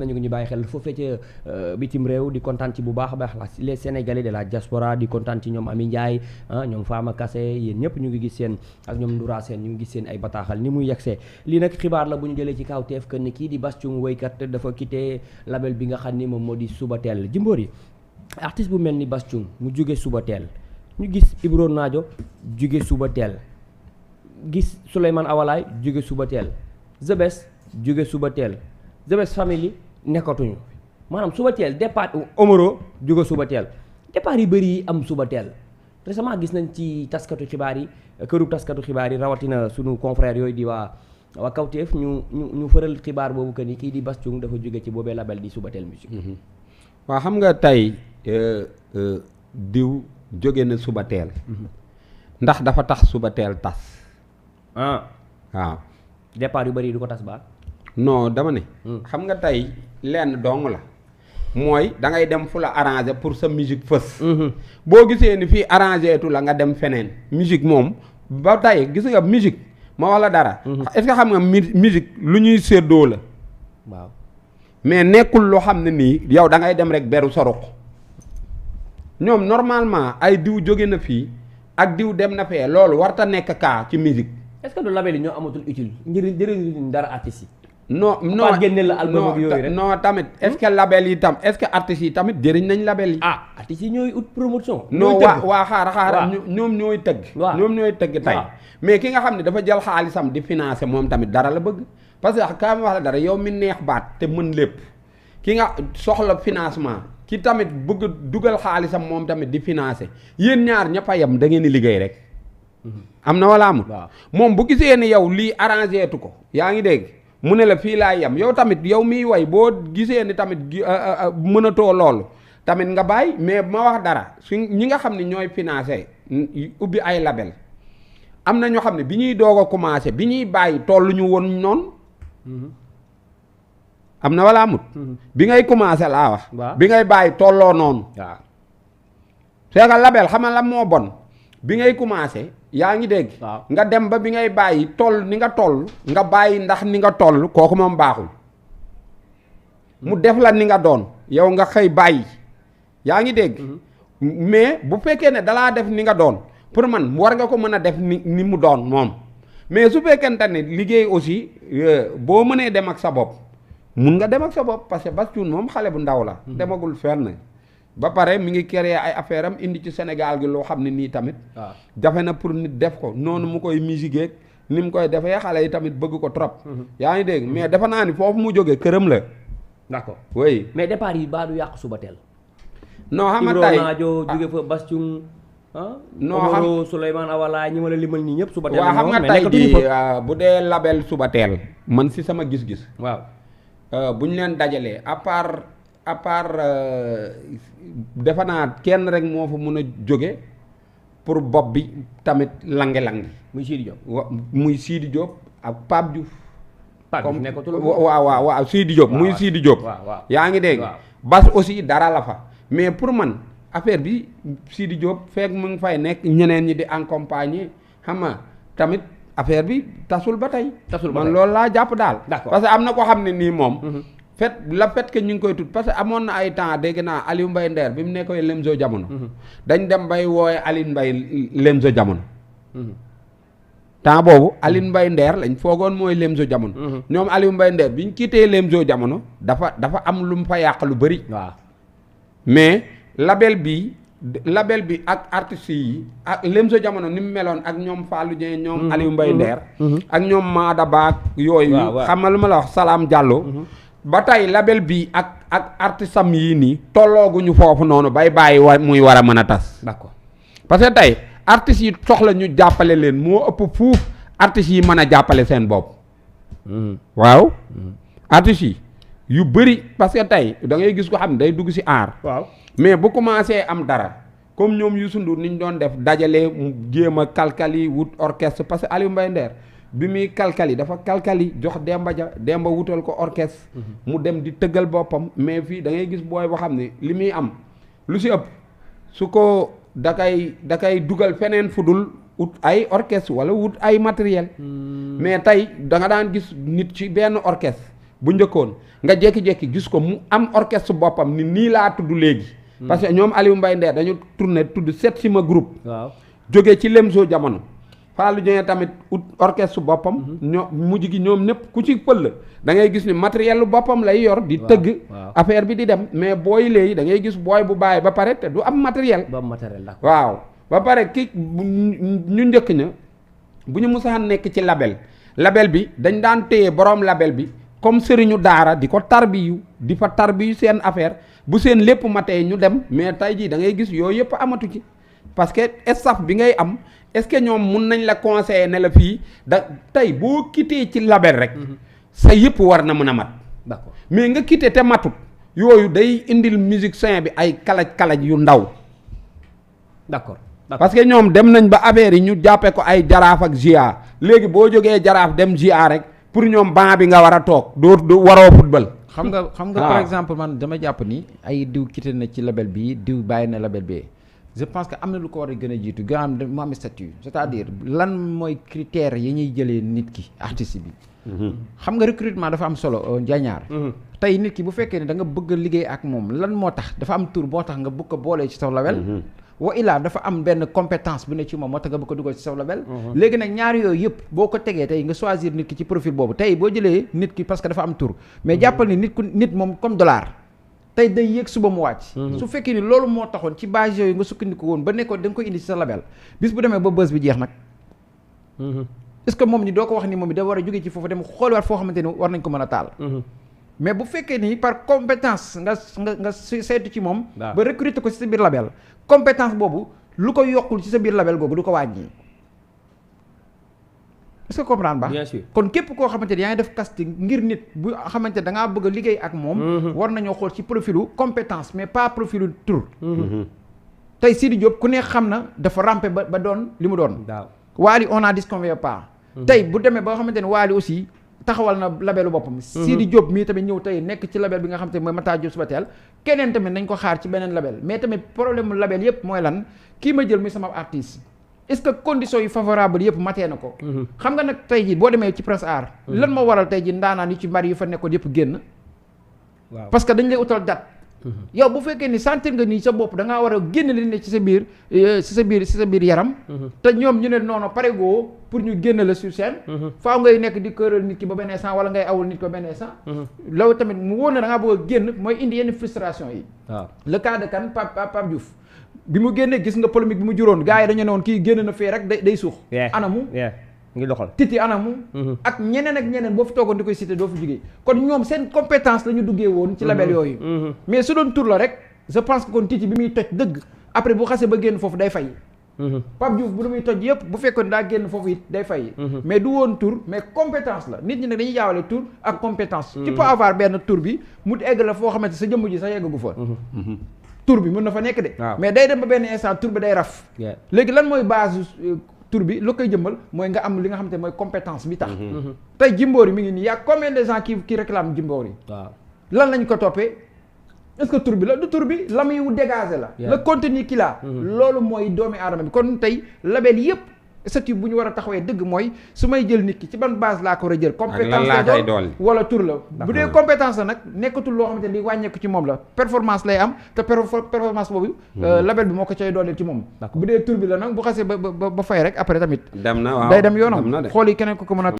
nañu ngi ñu bàyyi xel foofee ca bitim réew di kontaan ci bu baax a baax les sénégalais de la diaspora di kontaan ci ñoom Ami Ndiaye ñoom Fama Kassé yéen ñëpp ñu ngi gis seen ak ñoom Ndoura Sène ñu ngi gis seen ay bataaxal ni muy yegsee lii nag xibaar la bu ñu jëlee ci kawteef que ni kii di Bass Thioung woykat dafa quitté label bi nga xam ni moom moo di Subatel Jimbori artiste bu mel ni Bass Thioung mu jóge Subatel ñu gis Ibro Nadio jóge Subatel gis Souleymane Awalaay jóge Subatel The Best jóge Subatel The Best Family nekkatuñu maanaam Subatel départ Omaro jóge Subatel départ yi bëri yi am Subatel récemment gis nañ ci taskatu xibaar yi këru taskatu xibaar yi rawatina sunu confrère yooyu di waa Kawtef ñu fëral xibaar boobu que ni kii di Bass Thioung dafa jóge ci boobee label di Subatel Musique. waaw xam nga tey diw jóge na Subatel ndax dafa tax Subatel tas. waaw. départ yu bëri yi du ko tas baax. non dama ne. xam nga tey lenn dong la mooy da ngay dem fu la arrangé pour sa musique fës. boo gisee ni fii arrangé tu la nga dem feneen musique moom ba tey gis nga musique ma wax la dara. est-ce que xam nga musique lu ñuy séddoo la. waaw mais nekkul loo xam ne nii yow da ngay dem rek beru sa ruq ñoom normalement ay diw jóge na fii ak diw dem na fee loolu warta nekk kaa ci musique. est-ce que du label yi ñoo amatul utile njëriñ dara artistes yi. non génne la album ak yooyu rek non tamit est-ce que label yi tam est-ce que artistes yi tamit jëriñ nañ label yi. artistes yi ñooy ut promotion. non waa xaar ñoom ñooy tëgg. ñoom ñooy tëgg tey. mais ki nga xam ne dafa jël xaalisam di financer moom tamit dara la bëgg. parce que kaa ma wax la dara yow mi neex baat te mën lépp ki nga soxla financement ki tamit bëgg dugal xaalisam moom tamit di financer yéen ñaar ñëpp a yem da ngeen di liggéey rek. am na wala amul. moom bu gisee ni yow lii arrangé tu ko yaa ngi dégg. mu ne la fii laa yem yow tamit yow miy way boo gisee ni tamit mënatoo loolu tamit nga bàyyi mais ma wax dara su ñi nga xam ne ñooy financé ubbi ay label am na ñoo xam ne bi ñuy doog a commencé bi ñuy bàyyi tollu ñu woon noonu. am na wala amut. bi ngay commencé laa wax. bi ngay bàyyi tolloo noonu. waaw c'est que label xam nga la moo bon bi ngay commencé. yaa ngi dégg. nga dem ba bi ngay bàyyi toll ni nga toll nga bàyyi ndax ni nga toll kooku moom baaxul. mu def la ni nga doon yow nga xëy bàyyi. yaa ngi dégg. mais bu fekkee ne dalaa def ni nga doon pour man war nga ko mën a def ni mu doon moom. mais su fekkente ne liggéey aussi boo mënee dem ak sa bopp mun nga dem ak sa bopp parce que Bass Thioung moom xale bu ndaw la. demagul fenn. ba pare mi ngi créer ay affaire am indi ci Sénégal gi loo xam ne nii tamit. jafe na pour nit def ko noonu mu koy musique ni mu koy defee xale yi tamit bëgg ko trop. yaa ngi dégg mais defe naa ni foofu mu jógee këram la. d'accord oui. mais départ yi baa du yàq Subatel. non xam nga tey Ibro Nadio jóge fa Bass Thioung. non xam Omaro Souleymane Awalaay ñi ma la limal nii ñëpp Subatel. waaw xam nga tey jii bu dee label Subatel man si sama gis-gis. waaw bu ñu leen dajalee à part defe naa kenn rek moo fa mun a jóge pour bopp bi tamit lange-lange. muy Sidi Diop. muy Sidi Diop ak Pape Diouf. Pape Diouf nekkatul waaw Sidi Diop. muy Sidi Diop. yaa ngi dégg. Bass aussi dara la fa. mais pour man affaire bi Sidi Diop fekk mu ngi fay nekk ñeneen ñi di accompagner xam nga tamit affaire bi tasul ba tey. man loolu laa jàpp daal. parce que am na ko xam ne nii moom. fait que ñu ngi koy tut parce que amoon na ay temps dégg naa Aliou Mbaye Nder bi mu nekkoy Lemzo Jamono. dañ dem bay wooye Aliou Mbaye Lemzo Jamono. temps boobu Aliou Mbaye Nder lañ foogoon mooy Lemzo Jamono. ñoom Aliou Mbaye Nder bi ñu quitté Lemzo Jamono dafa am lu mu fa yàq lu bëri. waaw mais label bi ak artistes yi ak Lemzo Jamono ni mu meloon ak ñoom Fallou Dieng ñoom Aliou Mbaye Nder. ak ñoom Maada Ba yooyu. xam nga lu ma la wax Salam Diallo. ba tey label bi ak artisam yii nii tollooguñu foofu noonu bay bàyyi muy war a mën a tas. d'accord parce que tey artistes yi soxla ñu jàppale leen moo ëpp fuuf artistes yi mën a jàppale seen bopp. waaw. artistes yi yu bëri parce que tey da ngay gis ko xam ne day dugg ci art. waaw mais bu commencé am dara comme ñoom Youssou Ndour ni ñu doon def dajale mu jéem a kalkali wut orchestre parce que Aliou Mbaye Nder bi muy kalkali dafa kalkali jox Demba wutal ko orchestre. mu dem di tëggal boppam mais fii da ngay gis booy boo xam ne li muy am lu ci ëpp su ko da kay dugal feneen fudul wut ay orchestre wala wut ay matériel. mais tey da nga daan gis nit ci benn orchestre bu njëkkoon nga jékki-jékki gis ko mu am orchestre boppam ni nii laa tudd léegi parce que ñoom Aliou Mbaye Nder dañu tourné tudd Setsima groupe waaw jógee ci Lemzo jamono Fallou Dieng tamit ut orchestre boppam ñoo mujj gi ñoom ñëpp ku ci pël da ngay gis ni matériel lu boppam lay yor di tëgg affaire bi di dem mais booy léegi da ngay gis booy bu bàyyi ba pare te du am matériel waaw ba pare ki ñu njëkk ña bu ñu musaan nekk ci label bi dañ daan téye boroom label bi comme sëriñu daara di ko tarbiyu di fa tarbiyu seen affaire bu seen lépp matee ñu dem mais tey jii da ngay gis yooyu yëpp amatu ci parce que staff bi ngay am est-ce que ñoom mun nañ la conseiller ne la fii da tey boo quitté ci label rek sa yëpp war na mën a mat d'accord mais nga quitté te matut yooyu day indil musicien bi ay kalaj yu ndaw d'accord parce que ñoom dem nañ ba affaire yi ñu jàppee ko ay jaraaf ak GIA léegi boo jógee jaraaf dem GIA rek pour ñoom banc bi nga war a toog doo waroo football xam nga par exemple man dama jàpp ni ay diw quitté na ci label bi diw bàyyi na label bi je pense que am na lu ko war a gën a jiitu nga xam ne mu am statut c'est-à-dire lan mooy critères yi ñuy jëlee nit ki artiste bi xam nga recrutement dafa am solo njañaar tey nit ki bu fekkee ne da nga bëgg a liggéey ak moom lan moo tax dafa am tur boo tax nga bëgg ko boolee ci sa label wa ilaa dafa am benn compétence bu ne ci moom moo tax nga bëgg ko dugal ci sa label léegi nag ñaari yooyu yëpp boo ko tegee tey nga choisir nit ki ci profil boobu tey boo jëlee nit ki parce que dafa am tur mais jàppal ni nit moom comme dollar tey day yéeg suba mu wàcc su fekkee ni loolu moo taxoon ci base yooyu nga sukkandiku woon ba nekkoon da nga koy indi ci sa label bis bu demee ba bës bi jeex nag est-ce que moom ni doo ko wax ni moom da war a jógee ci foofu dem xooliwaat foo xamante ni war nañ ko mën a taal mais bu fekkee ni par compétence nga seetu ci moom ba recruter ko ci sa biir label compétence boobu lu ko yokkul ci sa biir label googu du ko wàññi est-ce que comprendre ba bien sûr kon képp koo xamante ni yaa ngi def casting ngir nit bu xamante ne da ngaa bëgg a liggéey ak moom war nañoo xool ci profilu compétence mais pas profilu tur tey Sidi Diop ku ne xam na dafa ramper ba doon li mu doon Wally on n'en disconvient pas tey bu demee ba nga xamante ne Wally aussi taxawal na labelu boppam Sidi Diop mii tamit ñëw tey nekk ci label bi nga xam te mooy Matar Diop Subatel keneen tamit nañ ko xaar ci beneen label mais tamit problème mu label yépp mooy lan kii ma jël muy sama artiste est-ce que conditions yu favorable yëpp matee na ko xam nga nag tey ji boo demee ci presse art lan moo waral tey ji ndaanaan yu ci bari yu fa nekkoon yëpp génn parce que dañ lay utal date yow bu fekkee ni sentir nga nii sa bopp da ngaa war a génn li ne ci sa biir yaram te ñoom ñu ne noonu pare goo pour ñu génn la sur scène faaw ngay nekk di këral nit ki ba benn instant wala ngay awul nit ko benn instant loolu tamit mu wóor na da ngaa bëgg a génn mooy indi yenn frustration yi le cas de kan Pape Diouf bi mu génnee gis nga polémique bi mu juróon gars yi dañu ne woon kii génn na fee rek day suux anamu ngi doxal titi anamu ak ñeneen boo fi toogoon di koy cité doo fi jógee kon ñoom seen compétence la ñu duggee woon ci label yooyu mais su doon tur la rek je pense que kon titi bi muy toj dëgg après bu xasee ba génn foofu day fay Pape Diouf bu muy toj yëpp bu fekkoon daa génn foofu it day fay mais du woon tur mais compétence la nit ñi nag dañuy jaawale tur ak compétence tu peux avoir benn tur bi mu egg la foo xamante sa jëmm ji sax yeggagu fa tur bi mën na fa nekk de mais day dem ba benn instant tur bi day raf léegi lan mooy base tur bi lu koy jëmmal mooy nga am li nga xamante mooy compétence bi tax tey Jimbori mi ngi nii y a combien de gens qui réclament Jimbori lan lañ ko toppee est-ce que tur bi la du tur bi la muy dégager la le contenu qu'il a loolu mooy doomi aadama bi kon tey label yëpp statut bu ñu war a taxawee dëgg mooy su may jël nit ki ci ban base laa ko war a jël compétence lay doon wala tur la bu dee compétence la nag nekkatul loo xamante ni wàññeeku ci moom la performance lay am te performance boobu label bi moo ko cay dooleel ci moom bu dee tur bi la nag bu xasee ba fay rek après tamit dem na waaw day dem yoonam xool yi keneen ko mën a